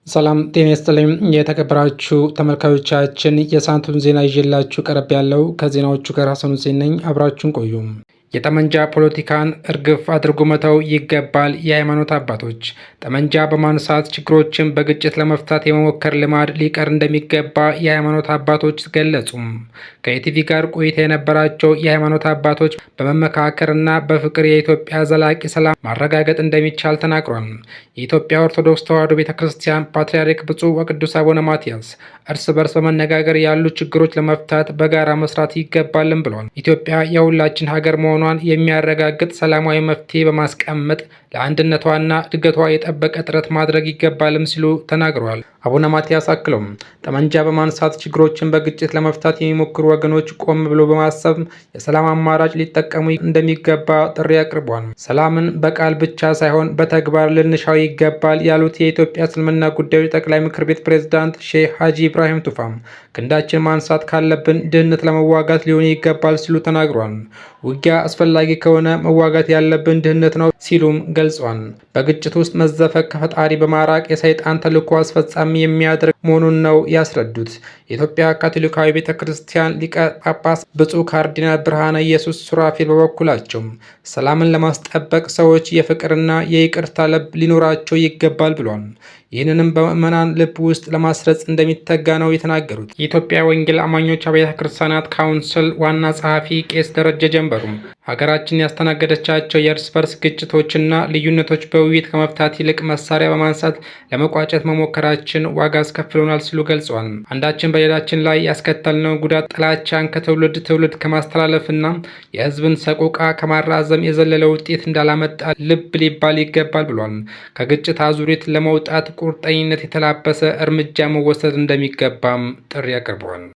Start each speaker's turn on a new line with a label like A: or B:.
A: ሰላም ጤና ይስጥልኝ የተከበራችሁ ተመልካዮቻችን፣ የሳንቱን ዜና ይዤላችሁ ቀረብ ያለው ከዜናዎቹ ጋር ሀሰን ሁሴን ነኝ። አብራችሁን ቆዩ። የጠመንጃ ፖለቲካን እርግፍ አድርጎ መተው ይገባል። የሃይማኖት አባቶች ጠመንጃ በማንሳት ችግሮችን በግጭት ለመፍታት የመሞከር ልማድ ሊቀር እንደሚገባ የሃይማኖት አባቶች ገለጹም። ከኢቲቪ ጋር ቆይታ የነበራቸው የሃይማኖት አባቶች በመመካከርና በፍቅር የኢትዮጵያ ዘላቂ ሰላም ማረጋገጥ እንደሚቻል ተናግሯል። የኢትዮጵያ ኦርቶዶክስ ተዋሕዶ ቤተ ክርስቲያን ፓትርያርክ ብፁዕ ወቅዱስ አቡነ ማትያስ እርስ በርስ በመነጋገር ያሉ ችግሮች ለመፍታት በጋራ መስራት ይገባልም ብሏል። ኢትዮጵያ የሁላችን ሀገር መሆኗን የሚያረጋግጥ ሰላማዊ መፍትሄ በማስቀመጥ ለአንድነቷና እድገቷ የጠበቀ ጥረት ማድረግ ይገባልም ሲሉ ተናግረዋል። አቡነ ማትያስ አክለውም ጠመንጃ በማንሳት ችግሮችን በግጭት ለመፍታት የሚሞክሩ ወገኖች ቆም ብሎ በማሰብ የሰላም አማራጭ ሊጠቀሙ እንደሚገባ ጥሪ አቅርቧል። ሰላምን በቃል ብቻ ሳይሆን በተግባር ልንሻው ይገባል ያሉት የኢትዮጵያ እስልምና ጉዳዮች ጠቅላይ ምክር ቤት ፕሬዝዳንት ሼህ ሀጂ ኢብራሂም ቱፋም ክንዳችን ማንሳት ካለብን ድህነት ለመዋጋት ሊሆን ይገባል ሲሉ ተናግሯል። ውጊያ አስፈላጊ ከሆነ መዋጋት ያለብን ድህነት ነው ሲሉም ገልጿል። በግጭት ውስጥ መዘፈቅ ከፈጣሪ በማራቅ የሰይጣን ተልዕኮ አስፈጻሚ የሚያደርግ መሆኑን ነው ያስረዱት። የኢትዮጵያ ካቶሊካዊ ቤተ ክርስቲያን ሊቀ ጳጳስ ብፁዕ ካርዲናል ብርሃነ ኢየሱስ ሱራፌል በበኩላቸው ሰላምን ለማስጠበቅ ሰዎች የፍቅርና የይቅርታ ልብ ሊኖራቸው ይገባል ብሏል። ይህንንም በምዕመናን ልብ ውስጥ ለማስረጽ እንደሚተጋ ነው የተናገሩት። የኢትዮጵያ ወንጌል አማኞች አብያተ ክርስቲያናት ካውንስል ዋና ጸሐፊ ቄስ ደረጀ ጀንበሩም ሀገራችን ያስተናገደቻቸው የእርስ በርስ ግጭቶችና ልዩነቶች በውይይት ከመፍታት ይልቅ መሳሪያ በማንሳት ለመቋጨት መሞከራችን ዋጋ አስከፍሎናል ሲሉ ገልጸዋል። አንዳችን በሌላችን ላይ ያስከተልነው ጉዳት ጥላቻን ከትውልድ ትውልድ ከማስተላለፍና የሕዝብን ሰቆቃ ከማራዘም የዘለለ ውጤት እንዳላመጣ ልብ ሊባል ይገባል ብሏል። ከግጭት አዙሪት ለመውጣት ቁርጠኝነት የተላበሰ እርምጃ መወሰድ እንደሚገባም ጥሪ አቅርበዋል።